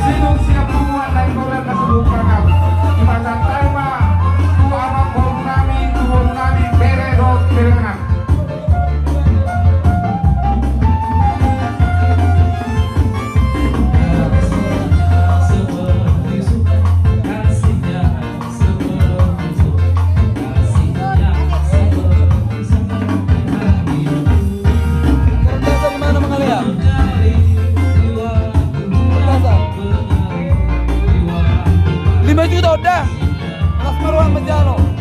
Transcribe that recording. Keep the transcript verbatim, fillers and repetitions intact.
Sidung siap punguan Nainggolan na so diungkapkon. Dipasahat hami ma tu amangboru nami, tu boru nami, bere dohot berengan. Lima juta, udah. Las maruan menjalo.